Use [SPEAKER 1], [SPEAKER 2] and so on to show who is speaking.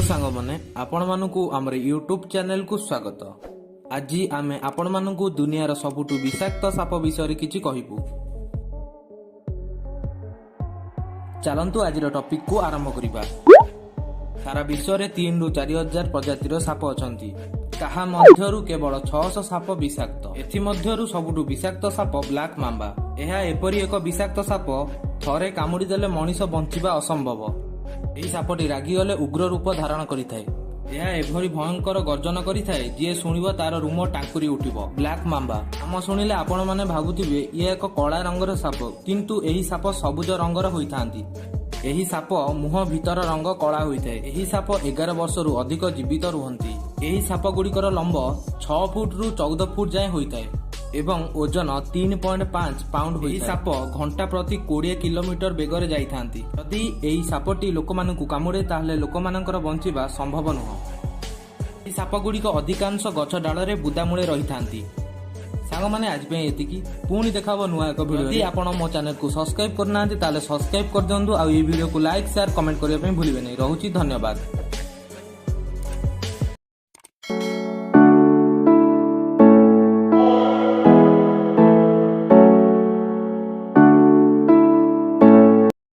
[SPEAKER 1] ସାଙ୍ଗମାନେ, ଆପଣମାନଙ୍କୁ ଆମର ୟୁଟ୍ୟୁବ୍ ଚ୍ୟାନେଲକୁ ସ୍ୱାଗତ। ଆଜି ଆମେ ଆପଣମାନଙ୍କୁ ଦୁନିଆର ସବୁଠୁ ବିଷାକ୍ତ ସାପ ବିଷୟରେ କିଛି କହିବୁ। ଚାଲନ୍ତୁ, ଆଜିର ଟପିକକୁ ଆରମ୍ଭ କରିବା। ସାରା ବିଶ୍ୱରେ 3ରୁ 4 ହଜାର ପ୍ରଜାତିର ସାପ ଅଛନ୍ତି। ତାହା ମଧ୍ୟରୁ କେବଳ 600 ସାପ ବିଷାକ୍ତ। ଏଥିମଧ୍ୟରୁ ସବୁଠୁ ବିଷାକ୍ତ ସାପ ବ୍ଲାକ୍ ମାମ୍ବା। ଏହା ଏପରି ଏକ ବିଷାକ୍ତ ସାପ, ଥରେ କାମୁଡ଼ି ଦେଲେ ମଣିଷ ବଞ୍ଚିବା ଅସମ୍ଭବ। ଏହି ସାପଟି ରାଗିଗଲେ ଉଗ୍ର ରୂପ ଧାରଣ କରିଥାଏ। ଏହା ଏଭଳି ଭୟଙ୍କର ଗର୍ଜନ କରିଥାଏ, ଯିଏ ଶୁଣିବ ତାର ରୁମ ଟାଙ୍କୁରି ଉଠିବ। ବ୍ଲାକ୍ ମାମ୍ବା ନାମ ଶୁଣିଲେ ଆପଣମାନେ ଭାବୁଥିବେ ଇଏ ଏକ କଳା ରଙ୍ଗର ସାପ, କିନ୍ତୁ ଏହି ସାପ ସବୁଜ ରଙ୍ଗର ହୋଇଥାନ୍ତି। ଏହି ସାପ ମୁହଁ ଭିତର ରଙ୍ଗ କଳା ହୋଇଥାଏ। ଏହି ସାପ 11 ବର୍ଷରୁ ଅଧିକ ଜୀବିତ ରୁହନ୍ତି। ଏହି ସାପ ଗୁଡ଼ିକର ଲମ୍ବ 6 ଫୁଟରୁ 14 ଫୁଟ ଯାଏଁ ହୋଇଥାଏ ଏବଂ ଓଜନ 3.5 ପାଉଣ୍ଡ। ଏହି ସାପ ଘଣ୍ଟା ପ୍ରତି 20 କିଲୋମିଟର ବେଗରେ ଯାଇଥାନ୍ତି। ଯଦି ଏହି ସାପଟି ଲୋକମାନଙ୍କୁ କାମୁଡ଼େ, ତାହେଲେ ଲୋକମାନଙ୍କର ବଞ୍ଚିବା ସମ୍ଭବ ନୁହଁ। ଏହି ସାପ ଗୁଡ଼ିକ ଅଧିକାଂଶ ଗଛ ଡାଳରେ, ବୁଦାମୂଳେ ରହିଥାନ୍ତି। ସାଙ୍ଗମାନେ, ଆଜି ପାଇଁ ଏତିକି। ପୁଣି ଦେଖା ହବ ନୂଆ ଏକ ଭିଡ଼ିଓ। ଯଦି ଆପଣ ମୋ ଚ୍ୟାନେଲକୁ ସବସ୍କ୍ରାଇବ କରିନାହାନ୍ତି, ତାହେଲେ ସବସ୍କ୍ରାଇବ କରିଦିଅନ୍ତୁ ଆଉ ଏହି ଭିଡ଼ିଓକୁ ଲାଇକ୍, ସେୟାର, କମେଣ୍ଟ କରିବା ପାଇଁ ଭୁଲିବେ ନାହିଁ। ରହୁଛି, ଧନ୍ୟବାଦ।